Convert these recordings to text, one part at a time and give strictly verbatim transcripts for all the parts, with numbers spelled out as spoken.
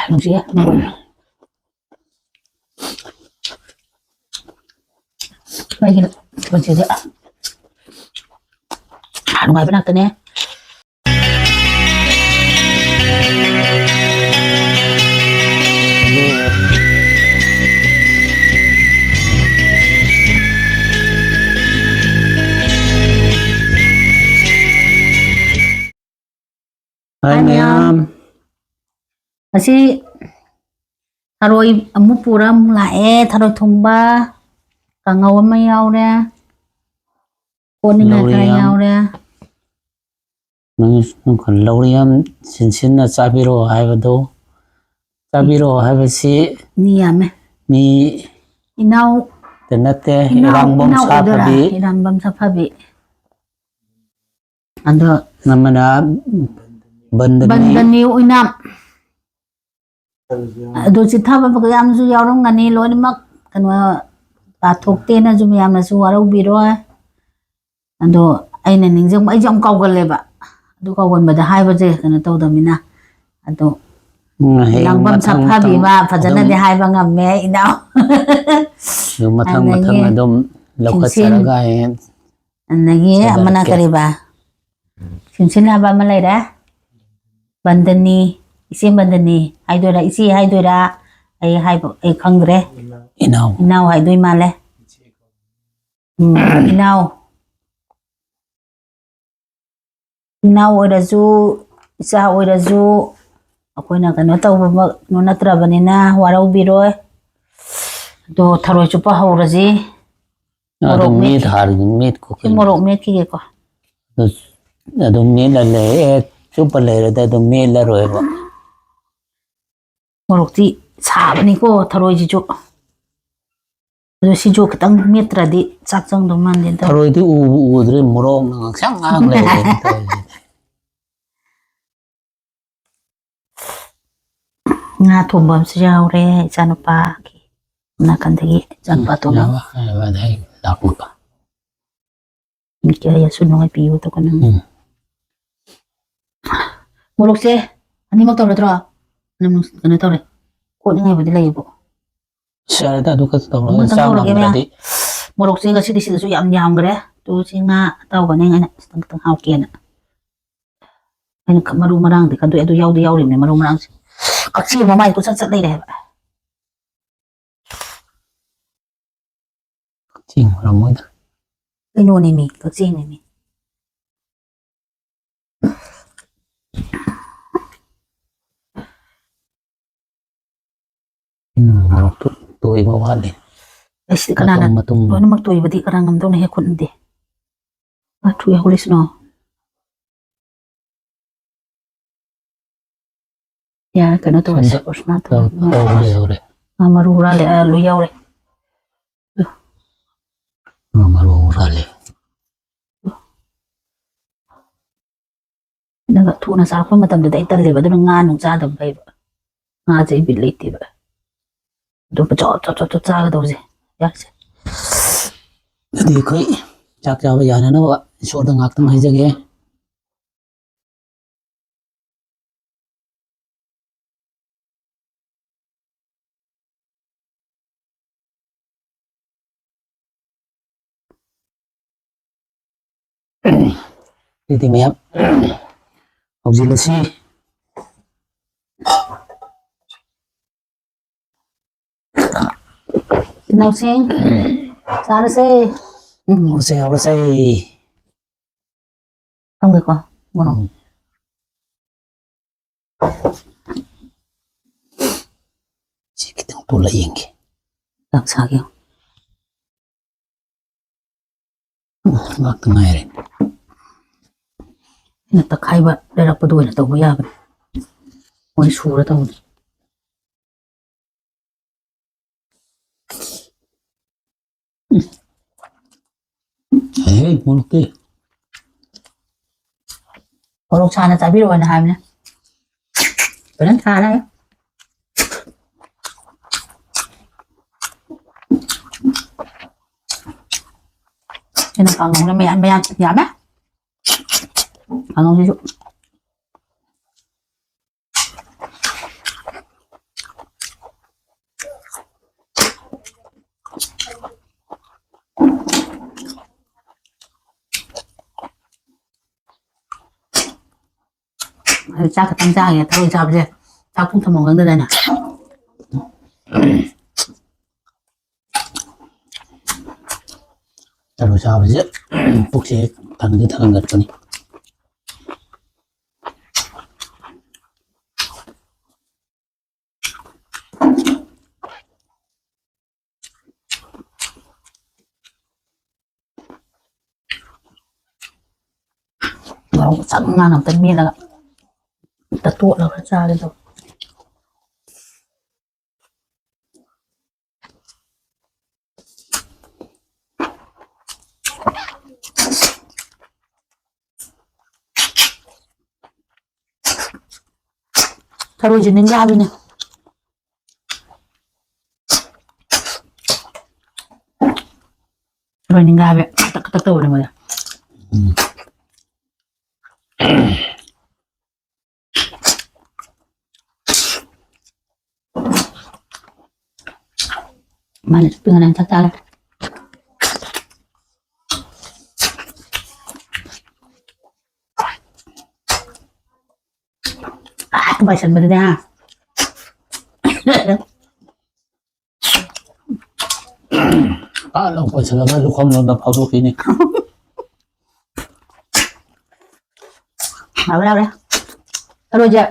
ꯅꯨꯡꯁꯤꯌꯦ ꯃꯪꯒꯣꯜ꯫ ꯑꯩꯒꯤ ꯄꯨꯟꯁꯤꯁꯦ ꯅꯨꯡꯉꯥꯏꯕ ꯉꯥꯛꯇꯅꯦ꯫ ꯍꯥꯏ ꯃꯌꯥꯝ꯫ ꯉꯁꯤ ꯊꯔꯣꯏ ꯑꯃꯨꯛ ꯄꯨꯔ ꯑꯃꯨꯛ ꯂꯥꯛꯑꯦ꯫ ꯊꯔꯣꯏ ꯊꯣꯡꯕ, ꯀꯥꯡꯉꯧ ꯑꯃ ꯌꯥꯎꯔꯦ, ꯀꯣꯠꯅꯤꯡꯉꯥꯏ ꯈꯔ ꯂꯧꯔꯤꯌꯥꯝ꯫ ꯌꯥꯎꯔꯦ꯫ ꯅꯪ ꯂꯧꯔꯤꯌꯥꯝ ꯁꯤꯟꯁꯤꯟꯅ ꯆꯥꯕꯤꯔꯣ ꯍꯥꯏꯕꯗꯣ, ꯆꯥꯕꯤꯔꯣ ꯍꯥꯏꯕꯁꯤ ꯃꯤ ꯌꯥꯝꯃꯦ꯫ ꯃꯤ ꯏꯅꯥꯎ ꯇ ꯅꯠꯇꯦ, ꯏꯅꯥꯎ, ꯏꯔꯥꯡꯕꯝ ꯏꯅꯥꯎ ꯑꯣꯏꯗꯣꯏꯔꯥ? ꯁꯥꯐꯕꯤ꯫ ꯏꯔꯥꯡꯕꯝ ꯁꯥꯐꯕꯤ꯫ ꯑꯗꯣ ꯑꯃꯅ ꯕꯟꯗꯅꯤ꯫ ꯕꯟꯗꯅꯤ ꯎꯏꯅꯥꯝ꯫ ꯑꯗꯣ ꯆꯤꯠꯊꯕ ꯌꯥꯝꯁꯨ ꯌꯥꯎꯔꯝꯒꯅꯤ, ꯂꯣꯏꯅꯃꯛ ꯀꯩꯅꯣ ꯄꯥꯊꯣꯛꯇꯦꯅꯁꯨ ꯃꯌꯥꯝꯅꯁꯨ ꯋꯥꯔꯧꯕꯤꯔꯣꯏ꯫ ꯑꯗꯣ ꯑꯩꯅ ꯅꯤꯡꯁꯤꯡꯕ, ꯑꯩꯁꯨ ꯌꯥꯝ ꯀꯥꯎꯒꯜꯂꯦꯕ꯫ ꯑꯗꯨ ꯀꯥꯎꯒꯟꯕꯗ ꯍꯥꯏꯕꯁꯦ ꯀꯩꯅꯣ ꯇꯧꯗꯕꯅꯤꯅ꯫ ꯑꯗꯣ ꯎꯝ, ꯍꯌꯦꯡ ꯂꯥꯡꯐꯝ ꯃꯊꯪ, ꯁꯛꯐꯕꯤ ꯃꯊꯪ ꯑꯃ ꯐꯖꯅꯗꯤ ꯑꯗꯨꯝ ꯍꯥꯏꯕ ꯉꯝꯃꯦ, ꯏꯅꯥꯎ꯫ ꯑꯗꯨ ꯃꯊꯪ, ꯑꯗꯒꯤ ꯃꯊꯪ ꯑꯗꯨꯝ ꯁꯤꯝꯁꯤꯟ-, ꯂꯧꯈꯠꯆꯔꯒ ꯍꯌꯦꯡ ꯑꯗꯒꯤ ꯑꯃꯅ ꯁꯦꯟꯅꯔꯛꯀꯦ꯫ ꯀꯔꯤꯕ? ꯁꯤꯝꯁꯤꯟ ꯍꯥꯏꯕ ꯑꯃ ꯂꯩꯔꯦ꯫ ꯕꯟꯗꯅꯤ, ꯏꯆꯦ ꯕꯟꯗꯅꯤ ꯍꯥꯏꯗꯣꯏꯔꯥ, ꯏꯆꯦ ꯍꯥꯏꯗꯣꯏꯔꯥ, ꯑꯩ ꯍꯥꯏꯕ, ꯑꯩ ꯈꯪꯗ꯭ꯔꯦ꯫ ꯏꯅꯥꯎ꯫ ꯏꯅꯥꯎ ꯍꯥꯏꯗꯣꯏ ꯃꯥꯜꯂꯦ꯫ ꯎꯝ, ꯏꯅꯥꯎ꯫ ꯏꯅꯥꯎ ꯑꯣꯏꯔꯁꯨ, ꯏꯆꯥ ꯑꯣꯏꯔꯁꯨ, ꯑꯩꯈꯣꯏꯅ ꯀꯩꯅꯣ ꯇꯧꯕꯃꯛ ꯀꯩꯅꯣ ꯅꯠꯇ꯭ꯔꯕꯅꯤꯅ ꯋꯥꯔꯧꯕꯤꯔꯣꯏ꯫ ꯑꯗꯣ ꯊꯔꯣꯏ ꯆꯨꯞꯄ ꯍꯧꯔꯁꯤ꯫ ꯑꯗꯨꯝ ꯃꯣꯔꯣꯛ ꯃꯦꯠ ꯃꯦꯠꯈꯤ-, ꯍꯥꯟꯅ ꯃꯦꯠꯈꯣ ꯁꯤ ꯀꯩꯅꯣ꯫ ꯃꯣꯔꯣꯛ ꯃꯦꯠꯈꯤꯒꯦꯀꯣ꯫ ꯑꯗꯨ ꯑꯗꯨꯝ ꯃꯦꯠꯂ ꯂꯩ-, ꯑꯦ, ꯆꯨꯞꯄ ꯂꯩꯔꯗꯤ ꯑꯗꯨꯝ ꯃꯦꯠꯂꯔꯣꯏꯕ꯫ ꯃꯣꯔꯣꯛꯇꯤ ꯁꯥꯕꯅꯤꯀꯣ ꯊꯔꯣꯏꯁꯤꯁꯨ꯫ ꯑꯗꯣ ꯁꯤꯁꯨ ꯈꯤꯇꯪ ꯃꯦꯠꯇ꯭ꯔꯗꯤ ꯆꯥꯛ ꯆꯪꯗꯧ ꯃꯥꯟꯗꯦ ꯇꯧꯋꯦ꯫ ꯊꯔꯣꯏꯗꯤ ꯎꯕꯨ ꯎꯗ꯭ꯔꯦ, ꯃꯣꯔꯣꯛꯅ ꯉꯥꯡꯁꯪ ꯉꯥꯡ ꯂꯩꯔꯦ ꯇꯧꯔꯤꯁꯦ꯫ ꯉꯥ ꯊꯣꯡꯕ ꯑꯃꯁꯨ ꯌꯥꯎꯔꯦ ꯏꯆꯥꯅꯨꯄꯥꯒꯤ ꯅꯥꯀꯟꯗꯒꯤ, ꯏꯆꯥꯅꯨꯄꯥ ꯎꯝ, ꯊꯣꯡꯕ꯫ ꯌꯥꯎꯔꯦ, ꯍꯥꯏꯕꯗꯤ ꯑꯩ ꯂꯥꯛꯄꯒ꯫ ꯃꯤ ꯀꯌꯥ ꯌꯥꯁꯨ ꯅꯨꯡꯉꯥꯏ ꯄꯤꯌꯨ ꯇꯧꯀꯅꯨ꯫ ꯎꯝ꯫ ꯃꯣꯔꯣꯛꯁꯦ ꯑꯅꯤꯃꯛ ꯇꯧꯔꯗ꯭ꯔꯣ? ꯌꯥꯝ ꯅꯨꯡꯁꯤ-, ꯀꯩꯅꯣ ꯇꯧꯔꯦ꯫ ꯀꯣꯠꯅꯤꯡꯉꯥꯏꯕꯨꯗꯤ ꯂꯩꯌꯦꯕꯣ꯫ ꯑꯁ, ꯌꯥꯔꯦꯗ, ꯑꯗꯨ ꯈꯛꯇ ꯇꯧꯔꯒ ꯑꯃꯨꯛ ꯆꯥ ꯇꯧꯔꯒꯦ, ꯃꯌꯥꯝ꯫ ꯉꯝꯗ꯭ꯔꯗꯤ꯫ ꯃꯣꯔꯣꯛꯁꯦ ꯉꯁꯤꯗꯤ ꯁꯤꯗꯁꯨ ꯌꯥꯝ ꯌꯥꯝꯈ꯭ꯔꯦ꯫ ꯇꯨ ꯁꯤ ꯉꯥ ꯑꯇꯥꯎꯕꯅꯦ, ꯑꯩꯅ ꯈꯤꯇꯪ ꯈꯤꯇꯪ ꯍꯥꯎꯀꯦꯅ꯫ ꯑꯩꯅ ꯈ-, ꯃꯔꯨ ꯃꯔꯥꯡꯗꯤ ꯈꯟꯗꯣꯛꯑꯦ, ꯑꯗꯨ ꯌꯥꯎꯗꯤ ꯌꯥꯎꯔꯤꯕꯅꯦ ꯃꯔꯨ ꯃꯔꯥꯡꯁꯦ꯫ ꯀꯛꯆꯦꯡ ꯃꯃꯥꯏ ꯀꯣꯏꯆꯠ ꯆꯠ ꯂꯩꯔꯦ ꯍꯥꯏꯕ꯫ ꯀꯛꯆꯦꯡ ꯑꯣꯏꯔꯝꯃꯣꯏꯗ꯫ ꯀꯩꯅꯣꯅꯦꯃꯤ, ꯀꯛꯆꯦꯡꯅꯦꯃꯤ꯫ ꯎꯝ, ꯃꯣꯔꯣꯛꯇꯨ ꯇꯣꯏꯕ ꯋꯥꯠꯂꯤ꯫ ꯑꯩꯁ, ꯀꯅꯥꯅ ꯃꯇꯨꯝ ꯃꯇꯨꯝ꯫ ꯂꯣꯏꯅꯃꯛ ꯇꯣꯏꯕꯗꯤ ꯀꯅꯥ ꯉꯝꯗꯧꯅ ꯍꯦꯛ ꯈꯨꯠꯅꯗꯦ꯫ ꯃꯥ ꯊꯨꯏ ꯍꯧꯔꯤꯁꯤꯅꯣ꯫ ꯌꯥꯔꯦ, ꯀꯩꯅꯣ ꯇꯧꯔꯁꯦ, ꯁꯣꯝꯗ ꯄ꯭ꯔꯁꯅꯥ ꯇꯧ-, ꯇꯧꯔꯁꯦ꯫ ꯇꯧꯔꯦ, ꯌꯧꯔꯦ꯫ ꯃꯥ ꯃꯔꯨ ꯍꯨꯔꯥꯜꯂꯦ, ꯑ, ꯂꯣꯏ ꯌꯥꯎꯔꯦ꯫ ꯃꯥ ꯃꯔꯨ ꯍꯨꯔꯥꯜꯂꯦ꯫ ꯅꯪ ꯊꯨꯅ ꯆꯥꯔꯛꯄ ꯃꯇꯝꯗꯨꯗ ꯑꯩ ꯇꯜꯂꯦꯕ, ꯑꯗꯨꯅ ꯉꯥ ꯅꯨꯡ ꯆꯥꯗꯕ ꯐꯩꯕ꯫ ꯉꯥꯁꯦ ꯑꯩ ꯕꯤꯠ ꯂꯩꯇꯦꯕ꯫ ꯑꯗꯨꯒ ꯆꯣꯠ ꯆꯣꯠ ꯆꯣꯠ ꯆꯣꯠ ꯆꯥꯒꯗꯧꯕꯁꯦ꯫ ꯌꯥꯔꯦꯁꯦ꯫ ꯑꯗꯨꯗꯤ ꯑꯩꯈꯣꯏ ꯆꯥꯛ ꯆꯥꯕ ꯌꯥꯅꯅꯕ ꯏꯁꯣꯔꯗ ꯉꯥꯛꯇꯪ ꯍꯥꯏꯖꯒꯦ꯫ ꯑꯗꯨꯗꯤ ꯃꯌꯥꯝ ꯍꯧꯖꯤꯜꯂꯁꯤ꯫ ꯏꯅꯥꯎꯁꯤꯡ, ꯆꯥꯔꯁꯦ꯫ ꯎꯝ, ꯍꯧꯔꯁꯦ, ꯍꯧꯔꯁꯦ꯫ ꯈꯪꯗꯦꯀꯣ, ꯃꯣꯔꯣꯛ꯫ ꯎꯝ꯫ ꯁꯤ ꯈꯤꯇꯪ ꯇꯣꯠꯂ ꯌꯦꯡꯒꯦ꯫ ꯌꯥꯝ ꯁꯥꯒꯦ꯫ ꯎꯝ, ꯉꯥꯛꯇ ꯉꯥꯏꯔꯦ꯫ ꯑꯩꯅ ꯇꯛꯈꯥꯏꯕ ꯂꯩꯔꯛꯄꯗꯣ ꯑꯣꯏꯅ ꯇꯧꯕ ꯌꯥꯕꯅꯦ꯫ ꯃꯣꯏ ꯁꯨꯔ ꯇꯧꯕꯅꯦ꯫ ꯎꯝ꯫ ꯍꯦ, ꯃꯣꯔꯣꯛꯇꯤ꯫ ꯃꯣꯔꯣꯛ ꯁꯥꯅ ꯆꯥꯕꯤꯔꯛꯑꯣꯅ ꯍꯥꯏꯕꯅꯦ꯫ ꯐꯖꯅ ꯁꯥꯔꯦ꯫ ꯑꯩꯅ ꯀꯥꯡꯉꯧꯅ ꯃꯌꯥꯝ ꯃꯌꯥꯝ ꯌꯥꯝꯃꯦ꯫ ꯀꯥꯡꯉꯧꯁꯤꯁꯨ꯫ ꯑꯩ ꯆꯥꯛ ꯈꯛꯇꯪ ꯆꯥꯒꯦ, ꯊꯔꯣꯏ ꯆꯥꯕꯁꯦ ꯆꯥꯛ ꯄꯨꯡ ꯊꯝꯐꯝ ꯈꯪꯗꯗꯅ꯫ ꯊꯔꯣꯏ ꯆꯥꯕꯁꯦ ꯄꯨꯛꯁꯦ ꯊꯟꯗꯤ ꯊꯟꯒꯠꯄꯅꯤ꯫ ꯃꯣꯔꯣꯛ ꯆꯥꯛ ꯉꯥꯡ ꯑꯝꯇ ꯃꯦꯠꯂꯒ ꯑꯝꯇ ꯇꯣꯠꯂꯒ ꯆꯥꯒꯦ ꯇꯧꯕ꯫ ꯊꯔꯣꯏꯁꯦ ꯅꯤꯡꯒꯥꯕꯤꯅꯦ꯫ ꯊꯔꯣꯏ ꯅꯤꯡꯒꯥꯕꯤ ꯈꯇꯛ ꯈꯇꯛ ꯇꯧꯕꯅꯦ ꯃꯣꯏꯗ꯫ ꯎꯝ꯫ ꯃꯥꯅ ꯆꯨꯞꯄꯤ ꯉꯅ ꯆꯥꯛ ꯆꯥꯔꯦ꯫ ꯑꯥ, ꯄꯥꯏꯁꯟꯕꯗꯨꯅꯦ, ꯍꯥ? ꯑꯥ, ꯂꯧ ꯄꯥꯏꯁꯜꯂꯒ ꯂꯨꯈꯝꯂꯣꯝꯗ ꯐꯥꯎꯗꯣꯛꯈꯤꯅꯤ꯫ ꯂꯥꯎꯔꯦ, ꯂꯥꯎꯔꯦ꯫ ꯊꯔꯣꯏꯁꯦ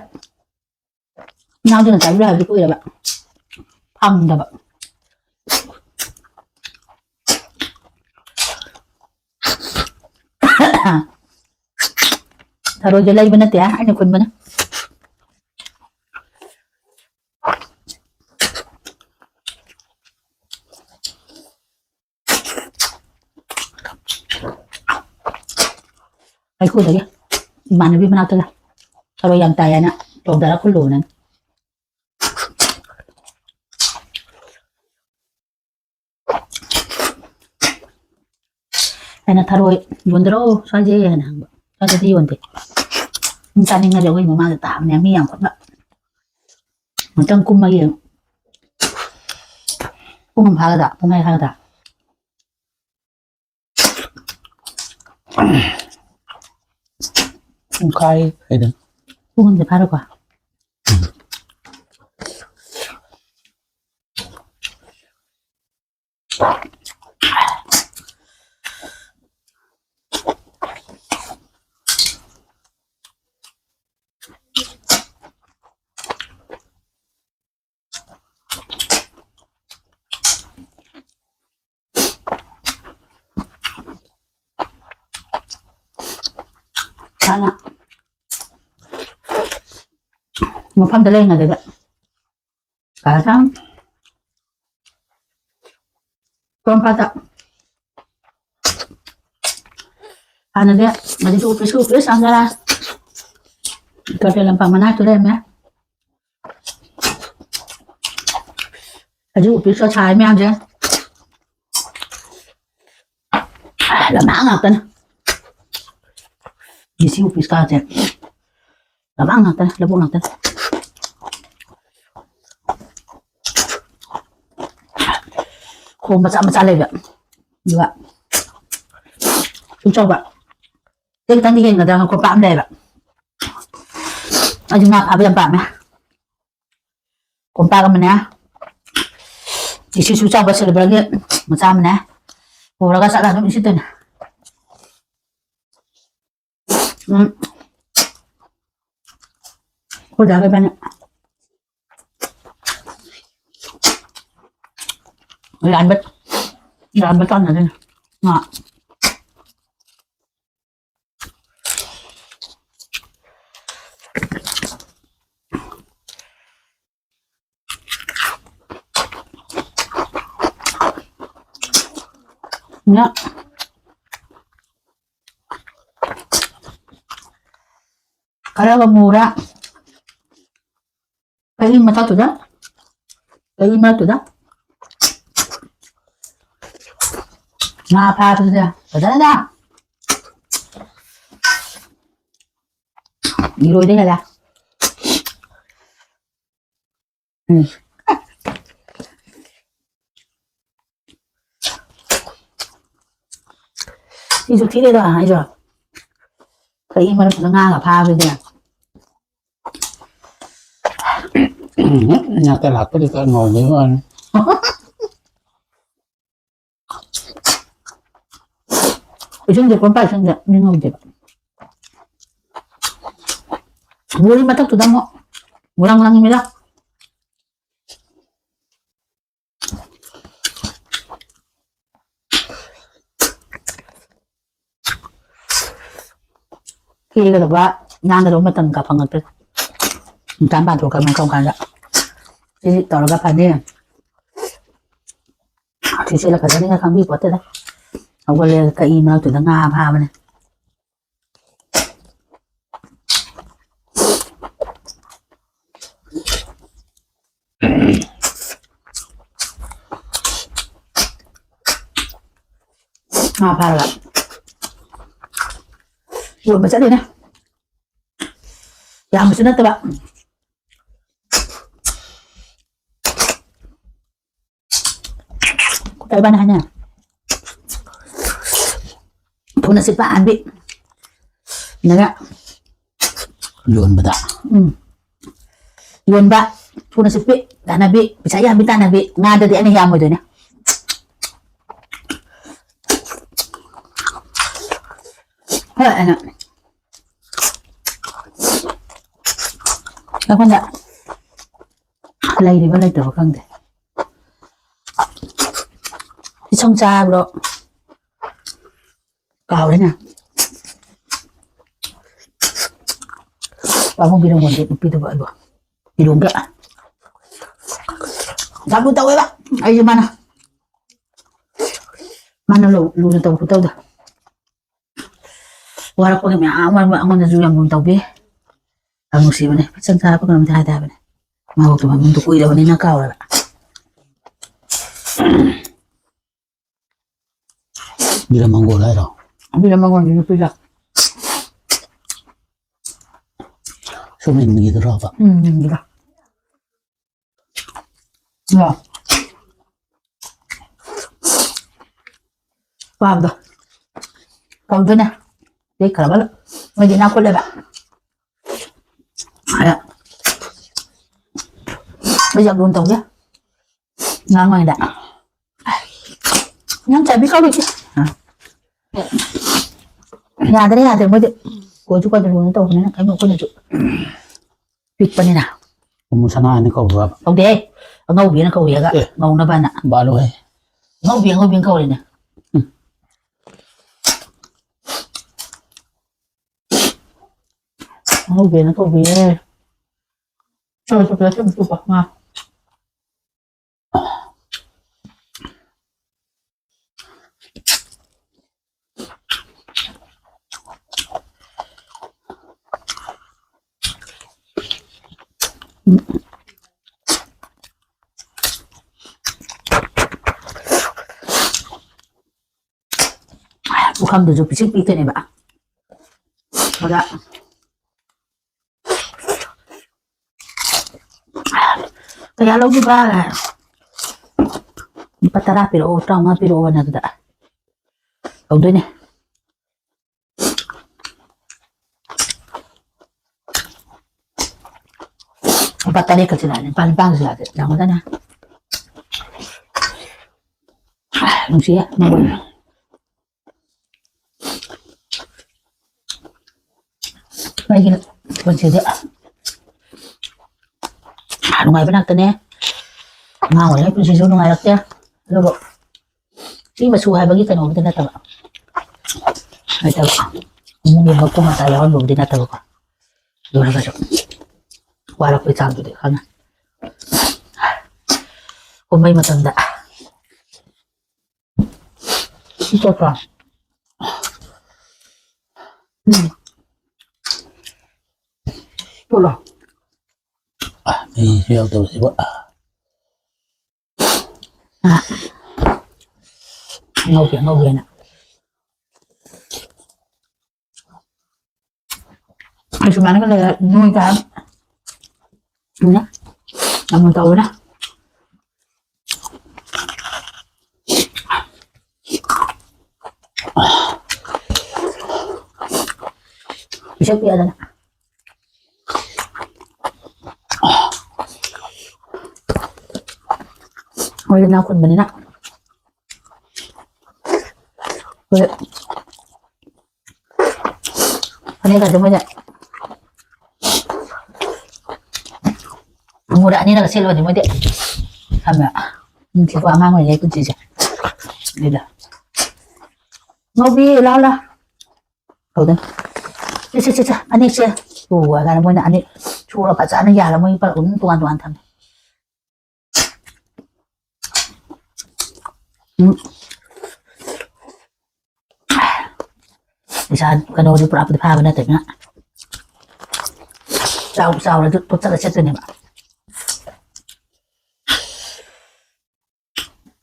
ꯏꯅꯥꯎꯗꯨꯅ ꯆꯥꯕꯤꯔꯣ ꯍꯥꯏꯕꯗꯤ ꯀꯨꯏꯔꯕ꯫ ꯐꯪꯗꯕ꯫ ꯊꯔꯣꯏꯁꯦ ꯂꯩꯕ ꯅꯠꯇꯦ, ꯑꯩꯅ ꯈꯨꯟꯕꯅꯦ꯫ ꯍꯩꯀ꯭ꯔꯨꯗꯒꯤ ꯏꯃꯥꯟꯅꯕꯤ ꯃꯅꯥꯛꯇꯒꯤ ꯊꯔꯣꯏ ꯌꯥꯝ ꯇꯥꯏ ꯍꯥꯏꯅ ꯇꯧꯗꯔ ꯈꯨꯜꯂꯨꯕꯅꯦ꯫ ꯑꯩꯅ "ꯊꯔꯣꯏ ꯌꯣꯟꯗ꯭ꯔꯣ ꯁ꯭ꯋꯥꯏꯁꯦ?" ꯍꯥꯏꯅ ꯍꯪꯕ꯫ "ꯁ꯭ꯋꯥꯏꯗꯗꯤ ꯌꯣꯟꯗꯦ꯫ ꯁꯨꯝ ꯆꯥꯅꯤꯡꯉꯗꯤ ꯑꯩꯈꯣꯏ ꯃꯃꯥꯡꯗ ꯇꯥꯕꯅꯦ, ꯃꯤ ꯌꯥꯝ ꯀꯟꯅ꯫ ꯑꯃꯨꯛꯇꯪ ꯀꯨꯝꯃꯒ ꯌꯦꯡꯉꯨ꯫ ꯄꯨꯡ ꯑꯃ ꯐꯥꯒꯗ꯭ꯔꯥ? ꯄꯨꯡꯈꯥꯏ ꯐꯥꯒꯗ꯭ꯔꯥ?" ꯄꯨꯡꯈꯥꯏ ꯍꯥꯏꯗ꯫ ꯄꯨꯡ ꯑꯃꯗꯤ ꯐꯥꯔꯣꯏꯀꯣ? ꯍꯥꯟꯅ ꯃꯐꯝꯗ ꯂꯩꯔꯤꯉꯩꯗ ꯀꯥ ꯁꯥꯡ ꯄꯣꯔꯣꯝꯄꯥꯠꯇ ꯍꯥꯟꯅꯗꯤ ꯑꯗꯨꯁꯨ ꯑꯣꯐꯤꯁꯀꯤ ꯑꯣꯐꯤꯁ ꯉꯥꯛꯇ, ꯀꯩꯊꯦꯜ ꯂꯝꯄꯥꯛ ꯃꯅꯥꯛꯇ ꯂꯩꯔꯝꯃꯦ꯫ ꯍꯧꯖꯤꯛ ꯑꯣꯐꯤꯁꯇ ꯁꯥꯔꯤ ꯃꯌꯥꯝꯁꯦ ꯂꯝꯃꯥꯡ ꯉꯥꯛꯇꯅꯦ꯫ ꯗꯤ ꯁꯤ ꯑꯣꯐꯤꯁ ꯀꯥꯁꯦ ꯂꯝꯃꯥꯡ ꯉꯥꯛꯇꯅꯦ, ꯂꯧꯕꯨꯛ ꯉꯥꯛꯇꯅꯦ꯫ ꯈꯣꯡ ꯃꯆꯥ ꯃꯆꯥ ꯂꯩꯕ, ꯑꯗꯨꯒ ꯁꯨ ꯆꯥꯎꯕ, ꯈꯤꯇꯪꯗꯤ ꯍꯦꯟꯒꯗ꯭ꯔꯥ, ꯀꯣꯝꯄꯥꯛ ꯑꯃ ꯂꯩꯌꯦꯕ꯫ ꯑꯩꯁꯨ ꯉꯥ ꯐꯥꯕ ꯌꯥꯝ ꯄꯥꯝꯃꯦ꯫ ꯀꯣꯝꯄꯥꯛ ꯑꯃꯅꯦ, ꯏꯁꯤꯁꯨ ꯆꯥꯎꯕ ꯁꯤꯜꯚꯔꯒꯤ ꯃꯆꯥ ꯑꯃꯅꯦ, ꯄꯨꯔꯒ ꯆꯠꯂ ꯑꯗꯨꯝ ꯏꯁꯤꯠꯇꯣꯏꯅꯦ꯫ ꯎꯝ꯫ ꯑꯩꯈꯣꯏ ꯗꯥꯒ ꯏꯕꯥꯅꯤ ꯌꯥꯟꯕ, ꯌꯥꯟꯕ ꯇꯥꯟꯅꯗꯣꯏꯅꯦ꯫ ꯉꯥ꯫ ꯉꯥ꯫ ꯈꯔꯒ ꯃꯨꯔꯦ꯫ ꯀꯩ ꯃꯊꯛꯇꯨꯗ, ꯀꯩ ꯃꯔꯛꯇꯨꯗ ꯉꯥ ꯐꯥꯕꯁꯦ ꯐꯖꯅ ꯏꯔꯣꯏꯗ ꯍꯦꯜꯂꯦ꯫ ꯎꯝ꯫ ꯁꯤꯁꯨ ꯊꯤꯔꯦꯗ ꯑꯩꯁꯨ꯫ ꯀꯩ ꯃꯔꯛꯇꯨꯗ ꯉꯥꯒ ꯐꯥꯕꯁꯦ꯫ ꯅꯥꯀꯜ ꯂꯥꯛꯄꯗꯤ ꯈꯔ ꯉꯧꯕꯩ ꯋꯥꯅꯤ꯫ ꯏꯁꯤꯡꯁꯦ ꯄꯨꯡꯄꯥꯏ ꯏꯁꯤꯡꯁꯦ ꯃꯤ ꯉꯧꯗꯦꯕ꯫ ꯕꯣꯔꯤ ꯃꯊꯛꯇꯨꯗ ꯑꯃꯨꯛ ꯒꯨꯔꯪ ꯂꯪꯉꯤꯃꯤꯗ꯫ ꯀꯦꯒꯗꯕ, ꯅꯥꯟꯒꯗꯕ ꯃꯇꯝꯒ ꯐꯪꯉꯛꯇ꯭ꯔꯦ꯫ ꯅꯤꯄꯥꯟ ꯄꯥꯟꯊꯣꯛꯈ꯭ꯔꯕꯅꯤꯅ ꯀꯔꯝ ꯀꯥꯟꯗ ꯁꯤ ꯇꯧꯔꯒ ꯐꯅꯤ? ꯁꯤ ꯁꯦꯠꯂꯛꯀꯗꯕꯅꯤꯅ ꯈꯪꯕꯤ ꯄꯣꯠꯇꯦꯗ꯫ ꯍꯧꯒꯠꯂꯦ, ꯀꯛꯏ ꯃꯔꯛꯇꯨꯗ ꯉꯥ ꯐꯥꯕꯅꯦ꯫ ꯉꯥ ꯐꯥꯔꯒ ꯌꯣꯟꯕ ꯆꯠꯂꯤꯅꯦ꯫ ꯌꯥꯝꯕꯁꯨ ꯅꯠꯇꯕ꯫ ꯀꯩ ꯍꯥꯏꯅꯦ? ꯊꯨꯅ ꯁꯤꯠꯄ ꯑꯍꯟꯕꯤ꯫ ꯅꯒ ꯌꯣꯟꯕꯗ꯫ ꯎꯝ꯫ ꯌꯣꯟꯕ, ꯊꯨꯅ ꯁꯤꯠꯄꯤ, ꯇꯥꯟꯅꯕꯤ, ꯄꯩꯁꯥ ꯌꯥꯝꯕꯤ ꯇꯥꯟꯅꯕꯤ꯫ ꯉꯥꯗꯗꯤ ꯑꯩꯅ ꯌꯥꯝꯃꯣꯏꯗꯣꯏꯅꯦ꯫ ꯍꯣꯏ, ꯑꯩꯅ ꯑꯩꯉꯣꯟꯗ ꯂꯩꯔꯤꯕ ꯂꯩꯇꯕ ꯈꯪꯗꯦ꯫ ꯏꯁꯝ ꯆꯥꯕ꯭ꯔꯣ? ꯀꯥꯎꯔꯦꯅꯦ꯫ ꯄꯥꯕꯨꯡ ꯄꯤꯔꯝꯕꯗꯣ ꯅꯨꯄꯤꯗꯨꯕꯨ ꯑꯗꯣ ꯄꯤꯔꯣꯡꯒ ꯖꯥꯗꯨ ꯇꯧꯋꯦꯕ꯫ ꯑꯩꯁꯦ ꯃꯥꯅ, ꯃꯥꯅ ꯂꯨ-, ꯂꯨꯅ ꯇꯧꯕ ꯈꯨꯇꯧꯗꯣ꯫ ꯋꯥꯔꯛꯄꯒꯤ ꯃꯌꯥꯝ ꯋꯥꯔꯛꯄ ꯑꯩꯉꯣꯟꯗꯁꯨ ꯌꯥꯝ ꯂꯨꯅ ꯇꯧꯕꯤ꯫ ꯌꯥꯝ ꯅꯨꯡꯁꯤꯕꯅꯦ꯫ ꯃꯆꯟ ꯆꯥꯔꯛꯄ ꯀꯩꯅꯣꯝꯇ ꯍꯥꯏꯗꯦ ꯍꯥꯏꯕꯅꯦ꯫ ꯃꯥꯕꯣꯛꯇꯣ ꯃꯃꯤꯡꯗꯣ ꯀꯨꯏꯔꯕꯅꯤꯅ ꯀꯥꯎꯔꯦꯕ꯫ ꯕꯤꯔꯃꯪꯒꯣꯜ ꯍꯥꯏꯔꯣ? ꯕꯤꯔꯃꯪꯒꯣꯜꯒꯤ ꯅꯨꯄꯤꯗꯣ꯫ ꯁꯨꯝ ꯏꯟꯈꯤꯗ꯭ꯔꯣꯕ? ꯎꯝ, ꯏꯟꯈꯤꯗ꯭ꯔꯣ? ꯂꯣ꯫ ꯄꯥꯕꯗꯣ꯫ ꯀꯧꯗꯣꯏꯅꯦ꯫ ꯂꯦꯛꯈ꯭ꯔꯕ ꯃꯣꯏꯗꯤ ꯏꯅꯥꯛ ꯈꯨꯜꯂꯦꯕ꯫ ꯑꯗ ꯑꯩ ꯌꯥꯝ ꯂꯨꯅ ꯇꯧꯒꯦ꯫ ꯉꯥꯡꯉꯣꯏꯗ꯫ ꯅꯪ ꯆꯥꯕꯤ ꯀꯧꯔꯤꯁꯦ꯫ ꯌꯥꯗ꯭ꯔꯦ, ꯌꯥꯗ꯭ꯔꯦ, ꯃꯣꯏꯗꯤ꯫ ꯀꯣꯏꯁꯨ ꯀꯣꯏꯗ ꯂꯨꯅ ꯇꯧꯕꯅꯤꯅ ꯀꯩꯅꯣ ꯑꯩꯈꯣꯏꯅꯁꯨ ꯄꯤꯛꯄꯅꯤꯅ꯫ ꯑꯃꯨꯛ ꯁꯅꯥ ꯍꯥꯏꯅ ꯀꯧꯕ꯭ꯔꯕ? ꯀꯧꯗꯦꯍꯦ꯫ ꯑꯉꯧꯕꯤꯅ ꯀꯧꯔꯤꯒ ꯑꯦ꯫ ꯉꯧꯅꯕꯅ꯫ ꯕꯥꯂꯣꯍꯦ꯫ ꯑꯉꯧꯕꯤ, ꯑꯉꯧꯕꯤꯅ ꯀꯧꯔꯤꯅꯦ꯫ ꯎꯝ꯫ ꯑꯉꯧꯕꯤꯅ ꯀꯧꯕꯤꯌꯦ꯫ ꯆꯣ, ꯆꯣ, ꯆꯣ, ꯆꯣ, ꯆꯣ, ꯉꯥ꯫ ꯄꯨꯈꯝꯗꯨꯁꯨ ꯄꯤꯁꯤꯛ ꯄꯤꯛꯇꯅꯦꯕ꯫ ꯑꯗ ꯀꯌꯥ ꯂꯧꯗꯣꯏꯕ? ꯂꯨꯄꯥ ꯇꯔꯥ ꯄꯤꯔꯛꯑꯣ, ꯇꯔꯥꯃꯉꯥ ꯄꯤꯔꯛꯑꯣꯅ ꯑꯗꯨꯗ ꯇꯧꯗꯣꯏꯅꯦ꯫ ꯂꯨꯄꯥ ꯇꯔꯦꯠ ꯈꯛꯁꯨ ꯂꯥꯛꯑꯦ, ꯂꯨꯄꯥ ꯅꯤꯄꯥꯟꯁꯨ ꯂꯥꯛꯑꯦ, ꯌꯥꯝꯒꯗꯅ꯫ ꯅꯨꯡꯁꯤꯌꯦ, ꯃꯪꯒꯣꯜ꯫ ꯑꯩꯒꯤ ꯄꯨꯟꯁꯤꯗꯤ ꯅꯨꯡꯉꯥꯏꯕ ꯉꯥꯛꯇꯅꯦ꯫ ꯑꯉꯥꯡ ꯑꯣꯏꯔꯤꯉꯩ ꯄꯨꯟꯁꯤꯁꯨ ꯅꯨꯡꯉꯥꯏꯔꯛꯇꯦ꯫ ꯑꯗꯨꯕꯨ ꯁꯤ ꯃꯆꯨ ꯍꯥꯏꯕꯒꯤ ꯀꯩꯅꯣꯕꯨꯗꯤ ꯅꯠꯇꯕ꯫ ꯍꯥꯏꯇꯕ꯫ ꯏꯃꯨꯡꯒꯤ ꯃꯀꯨꯞ ꯃꯇꯥ ꯌꯥꯎꯍꯟꯕꯕꯨꯗꯤ ꯅꯠꯇꯕꯀꯣ꯫ ꯑꯗꯨ ꯑꯣꯏꯔꯒꯁꯨ ꯋꯥꯔꯛꯄꯒꯤ ꯆꯥꯡꯗꯨꯗꯤ ꯈꯪꯉꯦ꯫ ꯀꯨꯝꯍꯩ ꯃꯇꯝꯗ ꯁꯤ ꯆꯠꯄ꯭ꯔꯣ? ꯎꯝ꯫ ꯆꯠꯂꯣ꯫ ꯃꯤꯁꯨ ꯌꯥꯎꯗꯕꯁꯤꯕꯨ꯫ ꯑ꯫ ꯑꯉꯧꯕꯤ, ꯑꯉꯧꯕꯤꯅ꯫ ꯑꯩ ꯁꯨꯃꯥꯏꯅꯒ ꯂꯩꯔ ꯅꯣꯏꯒ ꯎꯝ꯫ ꯑꯃꯨꯛ ꯇꯧꯔꯦ꯫ ꯄꯤꯁꯛ ꯄꯤꯛꯑꯗꯅ꯫ ꯃꯣꯏꯗꯤ ꯏꯅꯥꯛ ꯈꯨꯟꯕꯅꯤꯅ꯫ ꯑꯩꯈꯣꯏ ꯐꯅꯦꯛꯀꯁꯦ ꯃꯣꯏꯅ ꯑꯃꯨꯔꯛ ꯑꯅꯤꯔꯛ ꯁꯦꯠꯂꯨꯔꯗꯤ ꯃꯣꯏꯗꯤ ꯈꯪꯕ꯭ꯔꯥ? ꯅꯨꯡꯁꯤꯀꯣ ꯑꯉꯥꯡ ꯑꯣꯏꯔꯤꯉꯩ ꯄꯨꯟꯁꯤꯁꯦ꯫ ꯑꯗꯨꯗ ꯉꯧꯕꯤ ꯂꯥꯎ ꯂꯥꯎ ꯇꯧꯗꯣꯏꯅꯤ꯫ ꯁꯦ, ꯁꯦ, ꯁꯦ, ꯁꯦ, ꯐꯅꯦꯛꯁꯦ ꯁꯨ ꯍꯥꯏ ꯀꯥꯟꯗ ꯃꯣꯏꯅ ꯑꯅꯤ ꯁꯨꯔ ꯐꯖꯅ ꯌꯥꯜꯂ ꯃꯣꯏ ꯄꯨꯂꯞ ꯑꯗꯨꯝ ꯇꯣꯉꯥꯟ ꯇꯣꯉꯥꯟ ꯊꯝꯃꯦ꯫ ꯎꯝ꯫ ꯏꯁꯥ ꯀꯩꯅꯣꯗꯤ ꯄꯨꯔꯥ ꯄꯨꯗꯤ ꯐꯥꯕ ꯅꯠꯇꯕꯅꯤꯅ ꯆꯥꯎ ꯆꯥꯎꯔꯁꯨ ꯇꯣꯠꯆꯔ ꯆꯠꯇꯣꯏꯅꯦꯕ꯫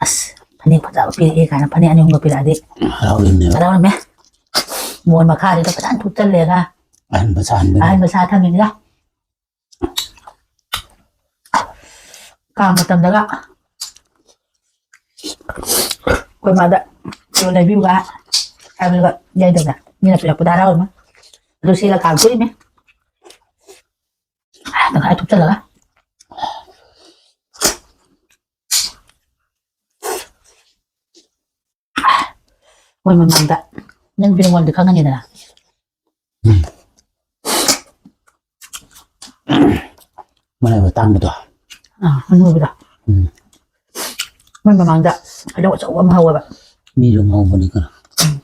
ꯑꯁ, ꯐꯅꯦꯛ ꯐꯖꯕ ꯄꯤꯔꯛꯑꯦ ꯀꯥꯏꯅ ꯐꯅꯦꯛ ꯑꯅꯤ ꯑꯍꯨꯝꯒ ꯄꯤꯔꯛꯑꯗꯤ ꯍꯔꯥꯎꯔꯤꯅꯦꯕ꯫ ꯍꯔꯥꯎꯔꯝꯃꯦ꯫ ꯃꯣꯟ ꯃꯈꯥꯁꯤꯗ ꯐꯖꯅ ꯊꯨꯞꯆꯜꯂꯦꯒ ꯑꯍꯟꯕ ꯁꯥꯍꯟꯕꯅꯦ꯫ ꯑꯍꯟꯕ ꯁꯥ ꯊꯝꯃꯤꯅꯤꯒ꯫ ꯀꯥꯡ ꯃꯇꯝꯗꯒ ꯑꯩꯈꯣꯏ ꯃꯥꯗ ꯐꯤꯔꯣꯜ ꯂꯩꯕꯤꯌꯨꯒ ꯍꯥꯏꯕꯗꯨꯒ ꯌꯥꯏꯗꯕꯗ ꯃꯤꯅ ꯄꯤꯔꯛꯄꯗ ꯍꯔꯥꯎꯔꯝꯃꯦ꯫ ꯑꯗꯨ ꯁꯤꯂ ꯀꯥꯡ ꯊꯣꯛꯏꯅꯦ꯫ ꯇꯪꯈꯥꯏ ꯊꯨꯞꯆꯜꯂꯒ꯫ ꯃꯣꯏ ꯃꯃꯥꯡꯗ ꯅꯪ ꯐꯤꯔꯣꯜꯗꯤ ꯈꯪꯉꯅꯤꯗꯅ꯫ ꯎꯝ꯫ ꯃꯔꯥꯏꯕꯛ ꯇꯥꯡꯕꯗꯣ꯫ ꯑꯥ, ꯑꯅꯣꯏꯕꯗꯣ꯫ ꯎꯝ꯫ ꯃꯣꯏ ꯃꯃꯥꯡꯗ ꯍꯩꯅꯧ ꯑꯆꯧꯕ ꯑꯃ ꯍꯧꯋꯦꯕ꯫ ꯃꯤꯁꯨ ꯉꯧꯕꯅꯤ ꯀꯩꯅꯣ꯫ ꯎꯝ꯫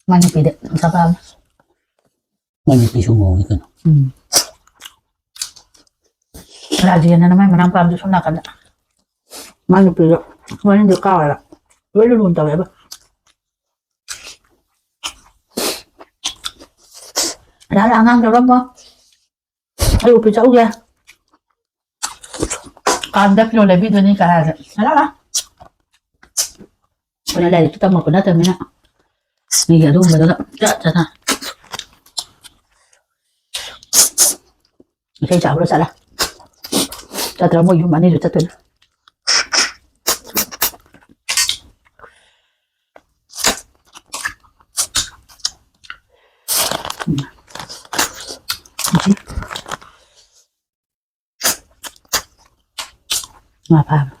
ꯃꯥꯏ ꯅꯨꯄꯤꯗꯤ ꯃꯁꯛ ꯐꯖꯕꯅꯤ꯫ ꯃꯥꯏ ꯅꯨꯄꯤꯁꯨ ꯉꯧꯋꯤ ꯀꯩꯅꯣ꯫ ꯎꯝ꯫ ꯔꯥꯖꯦꯟ ꯑꯅ ꯃꯥꯏ ꯃꯅꯥꯎꯄꯥ ꯑꯃꯁꯨ ꯁꯣꯝ ꯅꯥꯀꯟꯗ꯫ ꯃꯥꯏ ꯅꯨꯄꯤꯗꯣ ꯃꯅꯤꯡꯗ ꯀꯥꯎꯔꯦꯕ꯫ ꯂꯣꯏꯅ ꯂꯨꯅ ꯇꯧꯋꯦꯕ꯫ ꯂꯥꯛꯑꯣ, ꯂꯥꯛꯑꯣ, ꯑꯉꯥꯡ ꯂꯧꯔꯝꯃꯣ꯫ ꯑꯩ ꯑꯣꯐꯤꯁ ꯆꯠꯂꯨꯒꯦ꯫ ꯀꯥꯟꯗ ꯐꯤꯔꯣꯜ ꯂꯩꯕꯤꯗꯣꯏꯅꯤ ꯀꯥꯏ ꯍꯥꯏꯔꯦ꯫ ꯂꯥꯛꯑꯣ, ꯂꯥꯛꯑꯣ꯫ ꯑꯩꯈꯣꯏꯅ ꯂꯥꯏꯔꯤꯛꯁꯨ ꯇꯝꯃꯛꯄ ꯅꯠꯇꯕꯅꯤꯅ ꯃꯤꯒꯤ ꯑꯗꯨꯒꯨꯝꯕꯗꯨꯗ ꯆꯠ ꯆꯠꯅ꯫ ꯏꯁꯩ ꯆꯥꯕ꯭ꯔꯣ ꯆꯠꯂꯦ꯫ ꯆꯠꯇ꯭ꯔ ꯃꯣꯏ ꯌꯨꯝ ꯑꯅꯤꯁꯨ ꯆꯠꯇꯣꯏꯅꯦ꯫ ꯎꯝ꯫ ꯉꯥ ꯐꯥꯕ꯫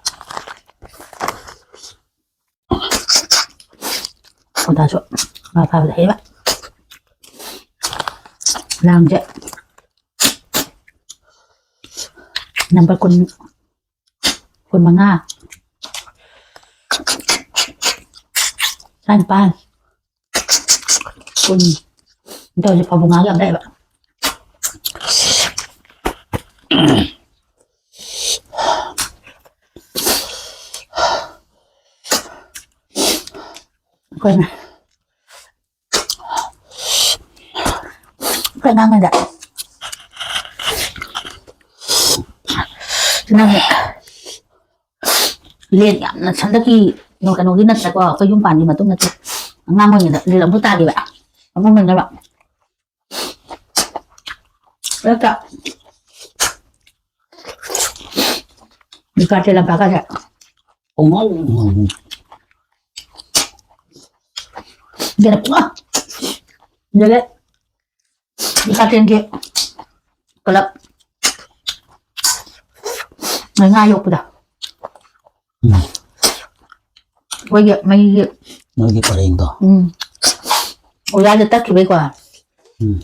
ꯇꯥꯁꯨ ꯉꯥ ꯐꯥꯕꯗ ꯍꯩꯕ꯫ ꯂꯥꯡꯁꯦ ꯅꯝꯕꯔ ꯀꯨꯟ, ꯀꯨꯟꯃꯉꯥ, ꯇꯔꯥꯅꯤꯄꯥꯟ, ꯀꯨꯟ ꯇꯧꯔꯤꯁꯦ ꯐꯥꯕꯧ ꯉꯥꯒ ꯌꯥꯝ ꯂꯩꯌꯦꯕ꯫ ꯑꯩꯈꯣꯏꯅ ꯑꯩꯈꯣꯏ ꯑꯉꯥꯡꯉꯩꯗ ꯅꯪ ꯂꯦꯟ ꯌꯥꯝꯅ ꯍꯟꯗꯛꯀꯤ ꯀꯩꯅꯣꯒꯤ ꯅꯠꯇ꯭ꯔꯀꯣ, ꯑꯩꯈꯣꯏ ꯌꯨꯝ ꯄꯥꯟꯒꯤ ꯃꯇꯨꯡ ꯅꯠꯇꯦ, ꯑꯉꯥꯡ ꯑꯣꯏꯔꯤꯉꯩꯗ ꯂꯦꯟ ꯑꯃꯨꯛ ꯇꯥꯈꯤꯕ, ꯑꯉꯥꯡ ꯑꯣꯏꯅꯕ ꯍꯦꯛꯇ ꯗꯤꯄꯥꯔꯠꯃꯦꯟ ꯂꯝꯄꯥꯛꯀꯁꯦ ꯄꯨꯡꯉꯧ ꯉꯧꯏ꯫ ꯑꯗꯨꯅ ꯄꯨꯡꯉꯧ꯫ ꯑꯗꯨꯗꯒꯤ ꯗꯤꯄꯥꯔꯠꯃꯦꯟꯒꯤ ꯀ꯭ꯂꯕ ꯉꯥ ꯌꯣꯛꯄꯗ ꯎꯝ꯫ ꯑꯩꯈꯣꯏꯒꯤ ꯃꯩꯒꯤ ꯅꯣꯏꯒꯤ ꯄꯔꯦꯡꯗꯣ꯫ ꯎꯝ꯫ ꯑꯣꯖꯥꯁꯦ ꯇꯠꯈꯤꯕꯩꯀꯣ꯫ ꯎꯝ꯫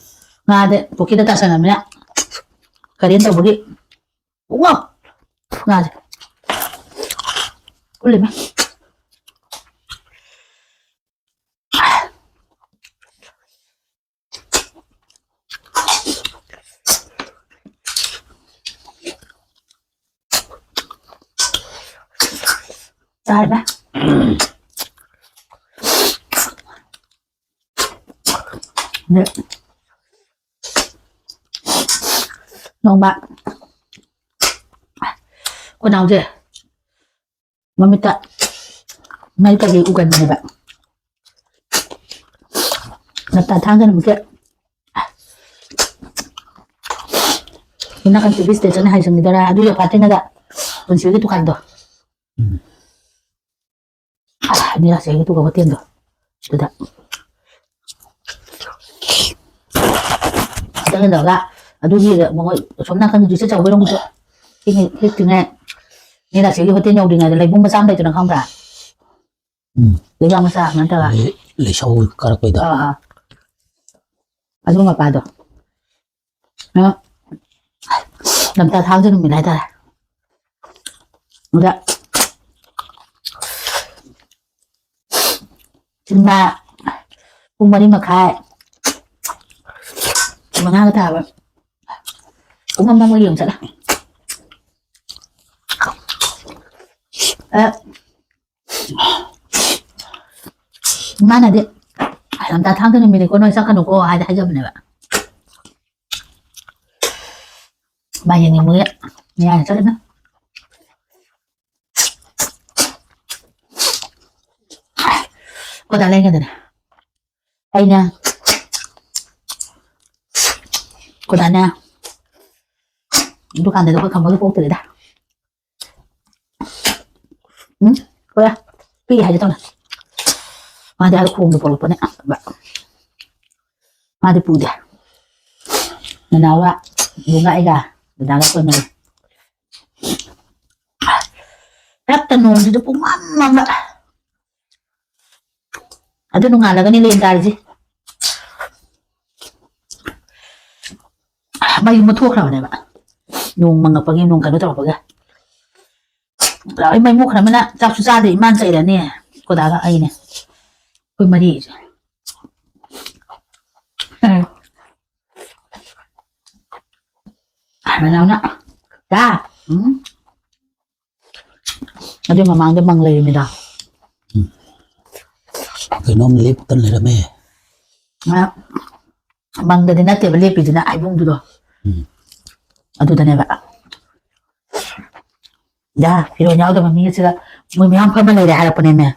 ꯉꯥꯗꯤ ꯄꯨꯈ꯭ꯔꯤꯗ ꯇꯥꯁꯟꯅꯕꯅꯤꯅ ꯀꯔꯦꯟ ꯇꯧꯕꯒꯤ꯫ ꯋꯥ! ꯉꯥꯁꯦ꯫ ꯀꯨꯜꯂꯤꯃ꯫ ꯇꯥꯔꯕ? ꯑꯗꯩ ꯅꯣꯡꯃ ꯈꯨꯅꯥꯎꯁꯦ ꯃꯃꯤꯠꯇ ꯃꯩ ꯀꯩꯀꯩ ꯎꯒꯟꯕꯅꯦꯕ꯫ ꯅꯠꯇ ꯊꯥꯡꯖ ꯅꯨꯃꯤꯠꯀꯤ ꯁꯣꯝ ꯅꯥꯀꯟ ꯇꯤ ꯚꯤ ꯁ꯭ꯇꯦꯁꯟ ꯍꯥꯏꯖꯟꯈꯤꯗꯣꯏꯔꯥ, ꯑꯗꯨ ꯌꯧꯐꯥꯠꯇ꯭ꯔꯤꯉꯩꯗ ꯄꯨꯟꯁꯤꯒꯤ ꯗꯨꯀꯥꯟꯗꯣ꯫ ꯎꯝ꯫ ꯑꯥ, ꯅꯤꯔꯥꯁꯦꯒꯤ ꯗꯨꯀꯥꯟ ꯍꯣꯇꯦꯜꯗꯣ꯫ ꯑꯗꯨꯗ꯫ ꯈꯤꯇꯪ ꯍꯦꯟꯗꯧꯔꯒ ꯑꯗꯨꯒꯤ ꯃꯣꯏ ꯁꯣꯝ ꯅꯥꯀꯟꯒꯤ ꯆꯦ ꯆꯥꯎꯕꯩꯔꯣꯝꯒꯤꯁꯨ ꯁꯤꯒꯤ ꯍꯦꯛꯇ꯭ꯔꯤꯉꯩ ꯅꯤꯔꯥꯁꯦꯒꯤ ꯍꯣꯇꯦꯜ ꯌꯧꯗ꯭ꯔꯤꯉꯩꯗ ꯂꯩꯕꯨꯡ ꯃꯆꯥ ꯑꯃ ꯂꯩꯗꯅ ꯈꯪꯕ꯭ꯔꯥ? ꯎꯝ꯫ ꯂꯩꯕꯥꯛ ꯃꯆꯥ ꯁꯨꯃꯥꯏꯅ ꯇꯧꯔꯒ꯫ ꯑꯗꯩ ꯂꯩꯁꯧ ꯀꯥꯔꯛꯄꯩꯗꯣ꯫ ꯑꯥ, ꯑꯥ꯫ ꯑꯗꯨ ꯃꯄꯥꯗꯣ꯫ ꯑ, ꯂꯝꯇꯥ ꯊꯥꯡꯖ ꯅꯨꯃꯤꯠ ꯍꯥꯏꯇꯥꯔꯦ꯫ ꯑꯗ ꯁꯤꯅꯦꯃꯥ ꯄꯨꯡ ꯃꯔꯤ ꯃꯈꯥꯏ, ꯃꯉꯥꯒ ꯇꯥꯕ ꯄꯨꯡ ꯑꯃ ꯑꯃ ꯌꯦꯡ ꯆꯠꯂꯦ꯫ ꯑ, ꯃꯥꯅꯗꯤ "ꯂꯝꯇꯥ ꯊꯥꯡꯖ ꯅꯨꯃꯤꯠꯅꯤꯀꯣ, ꯅꯣꯏ ꯆꯠꯀꯅꯨꯀꯣ" ꯍꯥꯏꯗꯤ ꯍꯥꯏꯖꯕꯅꯦꯕ꯫ ꯃꯥ ꯌꯦꯡꯅꯤꯡꯕꯒꯤ ꯃꯌꯥꯝ ꯆꯠꯂꯤꯅ꯫ ꯀꯣꯗꯥ ꯂꯩꯒꯗꯅꯦ꯫ ꯑꯩꯅ ꯀꯣꯗꯥꯅꯦ ꯗꯨꯀꯥꯟꯗꯗꯤ ꯑꯩꯈꯣꯏ ꯈꯝꯕꯒꯤ ꯄꯣꯛꯇ꯭ꯔꯤꯗ꯫ ꯎꯝ, ꯍꯣꯏ, ꯄꯤꯒꯦ ꯍꯥꯏꯒꯦ ꯇꯧꯅꯦ꯫ ꯃꯥꯗꯤ ꯑꯥꯗ ꯈꯣꯡꯗ ꯄꯣꯛꯂꯛꯄꯅꯦ꯫ ꯃꯥꯗꯤ ꯄꯨꯗꯦ꯫ ꯅꯅꯥꯎꯒ, ꯌꯨꯝꯒ ꯑꯩꯒ, ꯗꯗꯥꯒ ꯑꯩꯈꯣꯏ ꯃꯔꯤ꯫ ꯍꯦꯛꯇ ꯅꯣꯡꯁꯤꯗ ꯄꯨꯡꯃꯝ ꯃꯝꯕ꯫ ꯑꯗꯨ ꯅꯣꯡꯉꯥꯜꯂꯒꯅꯤ ꯂꯦꯟ ꯇꯥꯔꯤꯁꯦ꯫ ꯃꯩ ꯃꯨꯠꯊꯣꯛꯈ꯭ꯔꯕꯅꯦꯕ꯫ ꯅꯣꯡ ꯃꯪꯉꯛꯄꯒꯤ, ꯅꯣꯡ ꯀꯩꯅꯣ ꯇꯧꯔꯛꯄꯒꯤ꯫ ꯂꯣꯏ ꯃꯩ ꯃꯨꯠꯈ꯭ꯔꯃꯤꯅ ꯆꯥꯛꯁꯨ ꯆꯥꯗꯦ, ꯏꯃꯥꯅ ꯆꯩꯔꯅꯤ꯫ ꯑꯩꯈꯣꯏ ꯗꯥꯒ ꯑꯩꯅꯦ꯫ ꯑꯩꯈꯣꯏ ꯃꯔꯤ꯫ ꯎꯝ꯫ ꯃꯅꯥꯎꯅ, "ꯗꯥ, ꯎꯝ?" ꯑꯗꯨꯏ ꯃꯃꯥꯡꯗ ꯃꯪ ꯂꯩꯔꯤꯃꯤꯗ꯫ ꯎꯝ꯫ ꯀꯩꯅꯣꯝ ꯂꯦꯞꯇꯅ ꯂꯩꯔꯝꯃꯦ꯫ ꯃꯥ ꯃꯪꯗꯗꯤ ꯅꯠꯇꯦꯕ ꯂꯦꯞꯄꯤꯗꯨꯅ, ꯍꯥꯏꯕꯨꯡꯗꯨꯗꯣ꯫ ꯎꯝ꯫ ꯑꯗꯨꯗꯅꯦꯕ꯫ ꯌꯥ, ꯐꯤꯔꯣꯜ ꯌꯥꯎꯗꯕ ꯃꯤꯁꯤꯒ ꯃꯣꯏ ꯃꯌꯥꯝ ꯐꯝꯃ ꯂꯩꯔꯦ ꯍꯥꯏꯔꯛꯄꯅꯦꯃꯦ꯫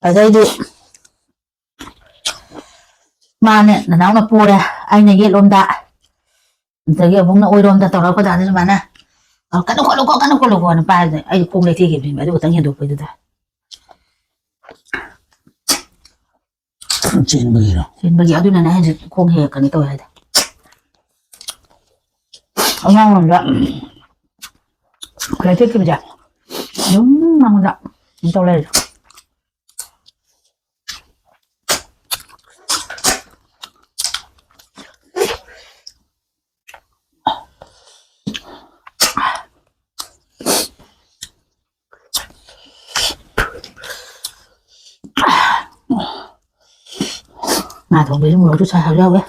ꯑꯗꯩꯗꯤ ꯃꯥꯅꯦ, ꯅꯅꯥꯎꯅ ꯄꯣꯔꯦ, ꯑꯩꯅ ꯌꯦꯠꯂꯣꯝꯗ, ꯑꯗꯒꯤ ꯑꯕꯨꯡꯅ ꯑꯣꯏꯔꯣꯝꯗ ꯇꯧꯔꯒ ꯑꯩꯈꯣꯏ ꯗꯥꯗ ꯁꯨꯃꯥꯏꯅ, "ꯑ, ꯀꯟꯅ ꯈꯣꯠꯂꯨꯀꯣ, ꯀꯟꯅ ꯈꯣꯠꯂꯨꯀꯣꯅ" ꯄꯥꯏꯕꯗ ꯑꯩ ꯈꯣꯡ ꯂꯩꯊꯦꯛꯈꯤꯕꯅꯦꯕ, ꯑꯗꯨ ꯈꯛꯇꯪ ꯍꯦꯟꯗꯣꯛꯄꯩꯗꯨꯗ꯫ ꯆꯦꯟꯕꯒꯤꯔꯣ? ꯆꯦꯟꯕꯒꯤ꯫ ꯑꯗꯨꯅꯅꯦ ꯍꯧꯖꯤꯛ ꯈꯣꯡ ꯍꯦꯛ ꯀꯩꯅꯣ ꯇꯧꯋꯦ ꯍꯥꯏꯗꯣ꯫ ꯑꯉꯥꯡ ꯑꯣꯏꯔꯤꯉꯩꯗ ꯂꯩꯊꯦꯛꯈꯤꯕꯁꯦ ꯑꯗꯨꯝ ꯃꯉꯣꯟꯗ ꯀꯩꯅꯣ ꯇꯧ ꯂꯩꯔꯦ꯫ ꯉꯥ ꯊꯣꯡꯕꯁꯨ ꯃꯣꯔꯣꯛꯁꯨ ꯁꯥꯕ ꯌꯥꯎꯋꯦ꯫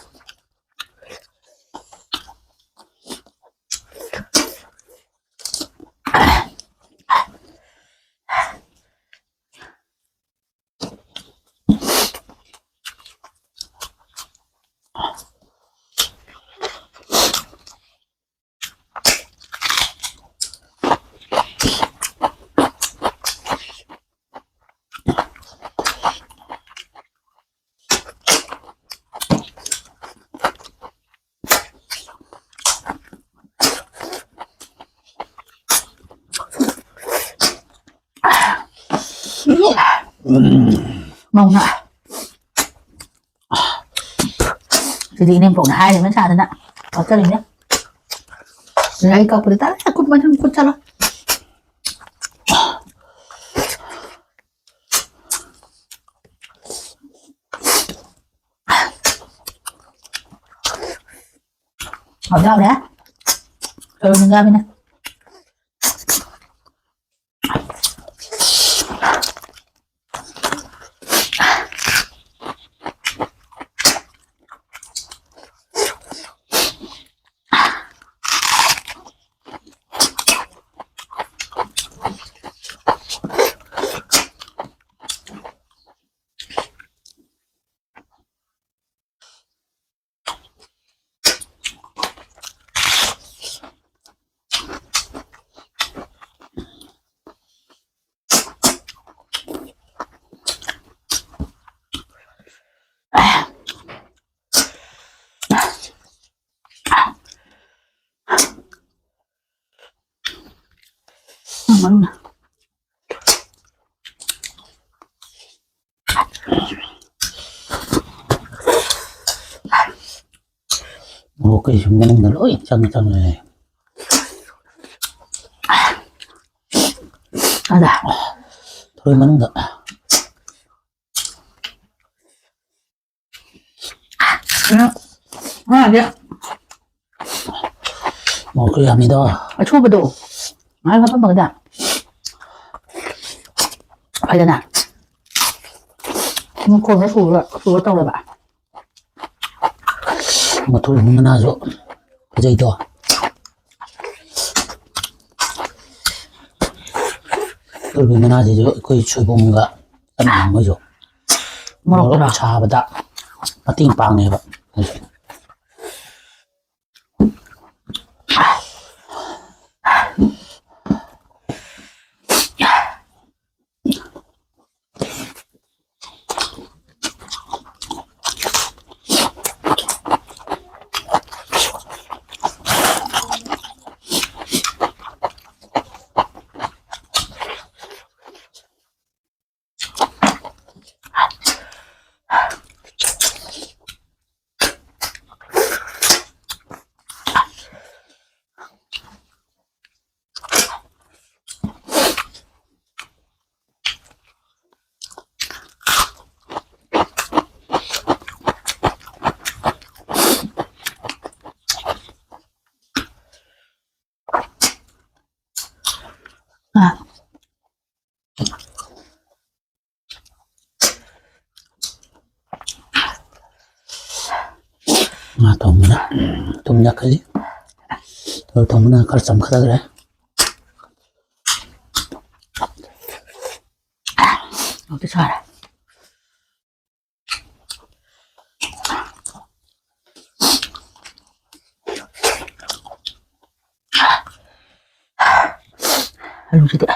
ꯃꯧꯅ꯫ ꯁꯤꯗꯤ ꯏꯅꯦꯝꯄꯣꯛꯅ ꯍꯥꯏꯔꯤꯕ ꯁꯥꯗꯅ ꯆꯠꯆꯔꯤꯅꯦ꯫ ꯑꯩ ꯀꯛꯄꯗ ꯇꯥꯔꯦ, ꯈꯨꯠ ꯃꯊꯪ ꯈꯨꯠ ꯆꯠꯂꯣ꯫ ꯍꯥꯎꯖꯥꯎꯔꯦ꯫ ꯊꯔꯣꯏ ꯅꯤꯡꯒꯥꯕꯤꯅ꯫ ꯃꯣꯔꯣꯛ ꯀꯩꯁꯨ ꯃꯅꯨꯡꯗ ꯂꯣꯏ ꯆꯪꯉ ꯆꯪꯉꯦ꯫ ꯑꯗ꯫ ꯊꯔꯣꯏ ꯃꯅꯨꯡꯗ꯫ ꯉꯥꯁꯦ ꯃꯣꯔꯣꯛꯁꯨ ꯌꯥꯝꯃꯤꯗꯣ꯫ ꯑꯁꯨꯕꯗꯣ ꯉꯥ ꯍꯥꯞꯄꯝꯕꯒꯗ ꯐꯖꯅ ꯃꯈꯣꯟꯗ ꯁꯨꯔ ꯁꯨꯔ ꯇꯧꯔꯕ꯫ ꯃꯊꯣꯏꯕꯤ ꯃꯅꯥꯁꯨ ꯐꯖꯩꯗꯣ꯫ ꯃꯊꯣꯏꯕꯤ ꯃꯅꯥꯁꯤꯁꯨ ꯑꯩꯈꯣꯏ ꯁꯣꯏꯕꯨꯝꯒ ꯆꯞ ꯃꯥꯟꯅꯩ ꯃꯣꯏꯁꯨ꯫ ꯃꯣꯔꯣꯛ ꯃꯣꯔꯣꯛ ꯁꯥꯕꯗ ꯃꯇꯦꯡ ꯄꯥꯡꯉꯦꯕ꯫ ꯉꯥ ꯊꯣꯡꯕꯅ ꯊꯨꯝ ꯌꯥꯛꯈꯜꯂꯤ꯫ ꯊꯔꯣꯏ ꯊꯣꯡꯕꯅ ꯈꯔ ꯆꯝꯈꯠꯈ꯭ꯔꯦ꯫ ꯍꯧꯖꯤꯛ ꯁꯥꯔꯦ꯫ ꯑꯂꯨꯁꯤꯗꯤ꯫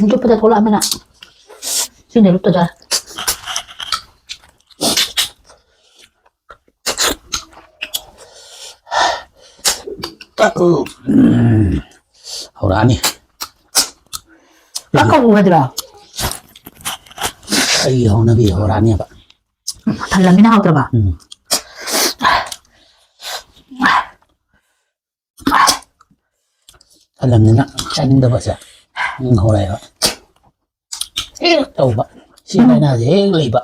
ꯆꯨꯞꯄꯗ ꯊꯣꯛꯂꯛꯑꯃꯤꯅ ꯁꯤꯅ ꯂꯨꯞꯇ ꯆꯥꯔꯦ꯫ ꯎꯝ, ꯍꯧꯔꯛꯑꯅꯤ꯫ ꯀꯛ ꯀꯛꯎ ꯍꯥꯏꯗ꯭ꯔꯣ? ꯑꯩꯒꯤ ꯍꯧꯅꯕꯤ ꯍꯧꯔꯛꯑꯅꯦꯕ꯫ ꯊꯜꯂꯃꯤꯅ ꯍꯥꯎꯇ꯭ꯔꯕ? ꯎꯝ꯫ ꯊꯜꯂꯝꯅꯤꯅ ꯆꯥꯅꯤꯡꯗꯕꯁꯦ ꯑꯗꯨꯝ ꯍꯧꯔꯛꯑꯦꯕ꯫ ꯍꯦꯛ ꯇꯧꯕ꯫ ꯁꯤ ꯂꯥꯏꯅꯥꯁꯦ ꯍꯦꯛ ꯂꯩꯕ꯫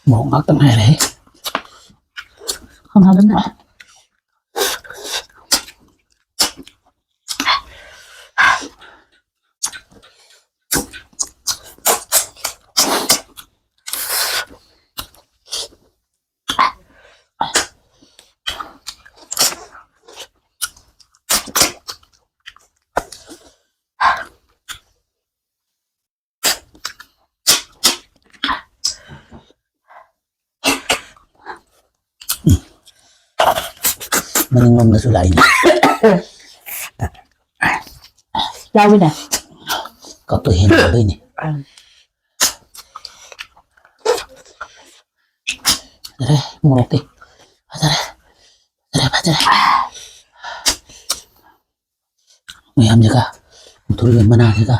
ꯃꯣꯔꯣꯛ ꯉꯥꯛꯇ ꯉꯥꯏꯔꯦ꯫ ꯈꯪꯉꯕꯅ꯫ ꯃꯅꯤꯡꯂꯣꯝꯗꯁꯨ ꯂꯥꯛꯏꯅꯦ꯫ ꯌꯥꯎꯋꯤꯅꯦ꯫ ꯀꯞꯇꯣ ꯍꯦꯟꯅ ꯐꯗꯣꯏꯅꯦ꯫ ꯎꯝ꯫ ꯐꯖꯔꯦ, ꯃꯣꯔꯣꯛꯇꯤ꯫ ꯐꯖꯔꯦ꯫ ꯐꯖꯔꯦ, ꯐꯖꯔꯦ꯫ ꯃꯌꯥꯝꯁꯤꯒ, ꯃꯨꯛꯊꯣꯔꯛꯏꯕ ꯃꯅꯥꯁꯤꯒ꯫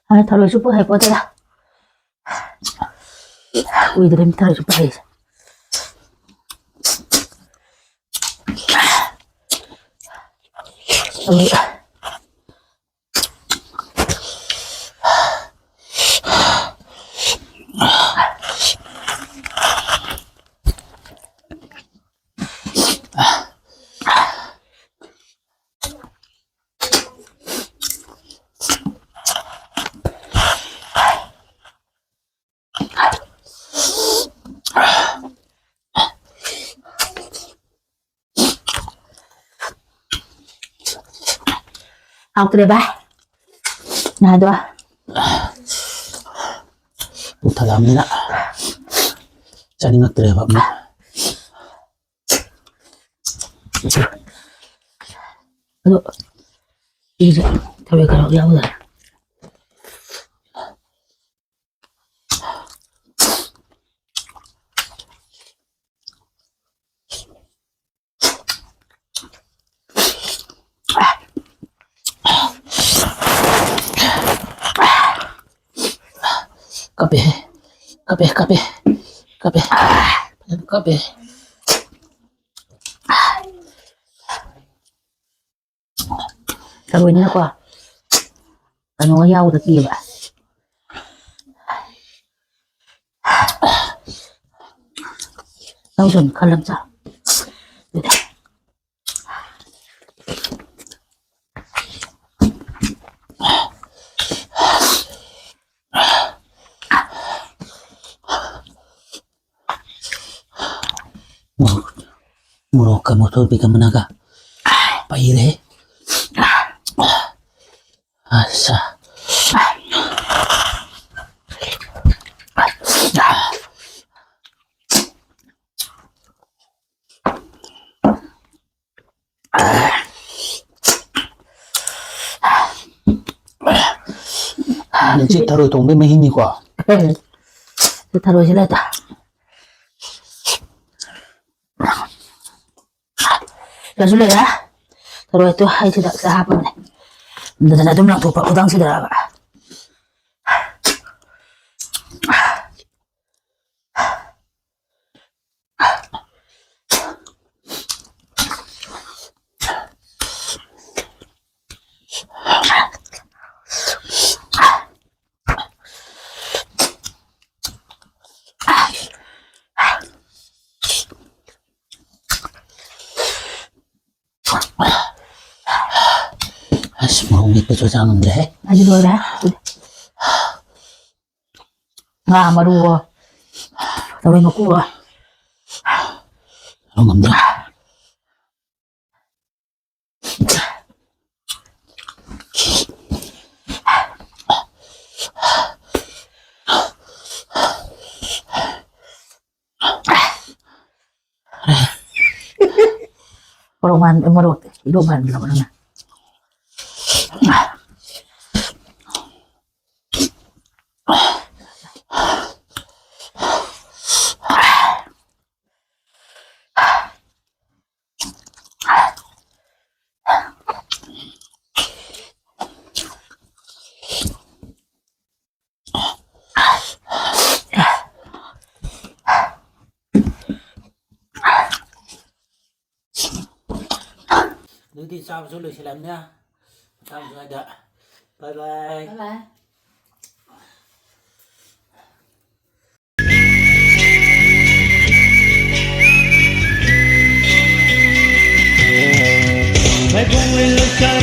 ꯑ, ꯊꯔꯣꯏ ꯆꯨꯞꯄ ꯍꯩꯄꯣꯠꯇꯦꯗ꯫ ꯀꯨꯏꯗ꯭ꯔꯦ ꯊꯔꯣꯏ ꯆꯨꯞꯄ ꯍꯩꯁꯦ꯫ ꯍꯥꯎꯇ꯭ꯔꯦ ꯚꯥꯏ꯫ ꯅꯍꯥꯟꯗꯣ꯫ ꯄꯨꯛ ꯊꯜꯂꯛꯑꯕꯅꯤꯅ ꯆꯥꯅꯤꯡꯉꯛꯇ꯭ꯔꯦꯕ ꯑꯃ꯫ ꯑꯗꯣ ꯁꯤꯁꯦ ꯊꯔꯣꯏ ꯈꯔ ꯌꯥꯎꯗꯔꯦ꯫ ꯀꯞꯄꯦ, ꯀꯞꯄꯦ, ꯀꯞꯄꯦ, ꯀꯞꯄꯦ, ꯐꯖꯅ ꯀꯞꯄꯦ꯫ ꯊꯔꯣꯏꯅꯤꯅꯀꯣ, ꯀꯩꯅꯣ ꯌꯥꯎꯕꯗ ꯀꯤꯌꯦꯕ꯫ ꯅꯪꯁꯨ ꯑꯗꯨꯝ ꯈꯜꯂꯝ ꯆꯥꯎ꯫ ꯑꯗꯨꯗꯤ ꯃꯣꯔꯣꯛ, ꯃꯣꯔꯣꯛꯀ ꯃꯣꯇꯣꯔ ꯕꯤꯒ ꯃꯅꯥꯒ ꯄꯩꯔꯦ꯫ ꯑꯁꯥ꯫ ꯁꯤ ꯊꯔꯣꯏ ꯊꯣꯡꯕꯩ ꯃꯍꯤꯅꯤꯀꯣ꯫ ꯁꯤ ꯊꯔꯣꯏꯁꯤ ꯂꯩꯇ꯫ ꯁꯤꯗꯁꯨ ꯂꯩꯔꯦ꯫ ꯊꯔꯣꯏꯗꯣ ꯑꯩ ꯁꯤꯗ ꯁꯤꯗ ꯍꯥꯞꯄꯕꯅꯦ꯫ ꯑꯗꯨꯗꯅ ꯑꯗꯨꯝ ꯂꯪꯊꯣꯛꯄ ꯈꯨꯗꯥꯡ ꯁꯤꯗꯔꯛꯑꯕ꯫ ꯑꯁ, ꯃꯣꯔꯣꯛ ꯃꯦꯠꯄꯁꯨ ꯆꯥ ꯉꯝꯗ꯭ꯔꯦꯍꯦ꯫ ꯑꯩꯗꯤ ꯂꯣꯏꯔꯦ꯫ ꯉꯥ ꯃꯔꯨꯋꯣ, ꯊꯔꯣꯏ ꯃꯀꯨꯋꯣ꯫ ꯆꯥ ꯉꯝꯗ꯭ꯔꯦ꯫ ꯃꯣꯔꯣꯛ ꯃꯥꯟ-, ꯃꯣꯔꯣꯛ ꯏꯔꯣꯛ ꯃꯥꯟꯕꯗꯧꯅ꯫ ꯑꯗꯨꯗꯤ ꯆꯥꯕꯁꯨ ꯂꯣꯏꯁꯤꯜꯂꯝꯅꯦ꯫ ꯃꯇꯥꯡ ꯁ꯭ꯋꯥꯏꯗ꯫ Bye bye꯫ Bye bye꯫ ꯃꯥꯏꯕꯣꯡ ꯂꯩꯀꯥꯏ